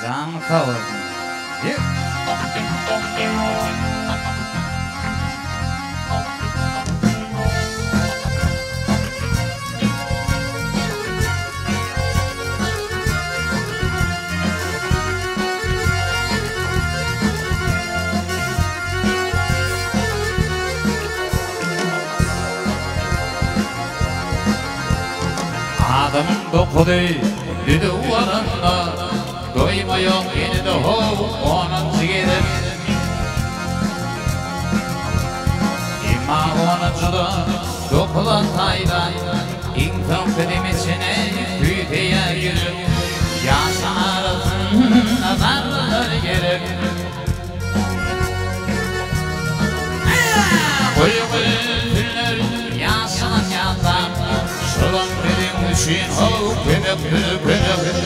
Janyňyz sag bolsun. Adamyň dokuzy düzüw bolanda, Doýma ýok ýene-de how onunjy gezek. Emma onunjyda dokuza taýda, Iň soňky deme çene küýseýär ýürek. Ýaşaň arasynda zarralar gerek. Goýy-goýy tünler ýaşalan ýatlap, Şolam biziň üçin how kömekdir kömek.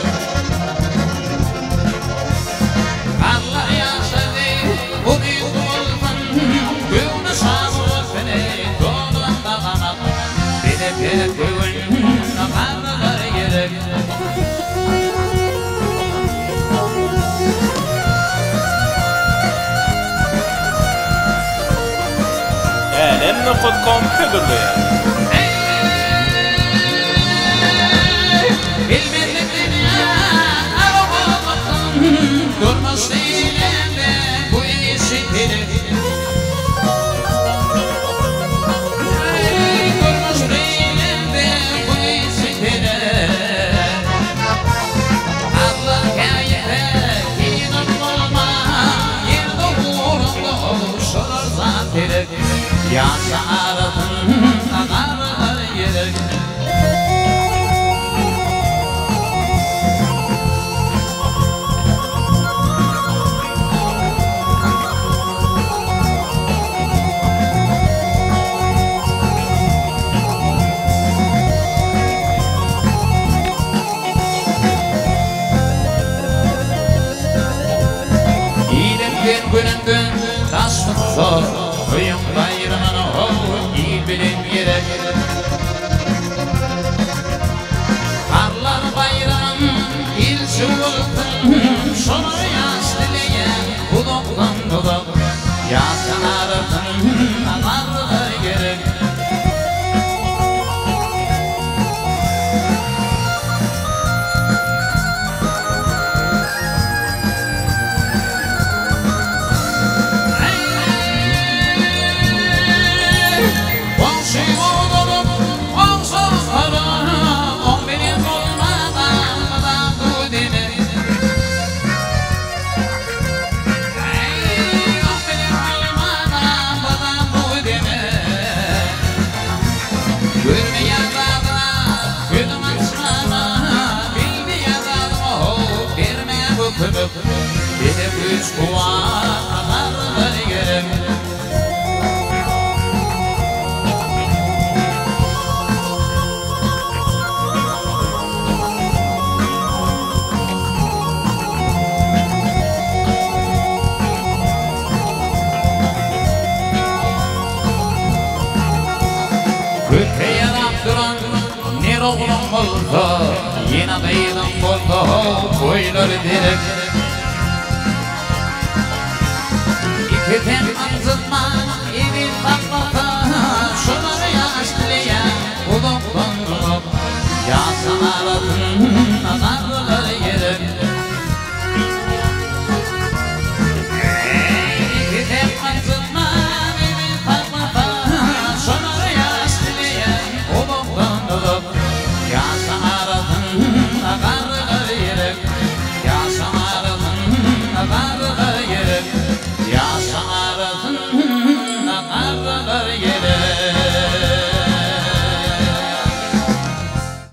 Garlar ýaşady, umyt bolsun, Göwni şa bolsun eý dolan daganak. Bize pek göwün garlar gerek. Älem nokat kom hödürleýär. Bilmezlik dünýä arabasyn, Durmuş diýlende bu işi telek. Durmuş diýlende bu işi telek. Allah käýese kynam bolma, Ýerde ugrunda şolar zat gerek. Ýaşa arasynda garrar gerek. Ilimden günümden daş tutsa, Toýuň baýramyny how il bilen gerek. Garlar baýramyň ilçi bolsun, Şolar ýaş dileýän uzakdan-uzak. Ýaşaň arasynda garlar gerek. Goňşy bolup, goňşy gara, Oň bilen bolmadan mydam bu deme. Oň bilen bolmadan mydam bu deme. Görmeýän zadyňa gözüň açmana, Bilmeýän zadyňa howp berme bu kömek. Bize güýç-kuwwat, nazarlar gerek. Köpe ýarap duran ner ogluň bolsa, Ýene gyzyň bolsa how goýlar derek. Ikisem ynjytman eziz saklasa, Şolar ýaş dileýän uzakdan-uzak. Ýaşaň.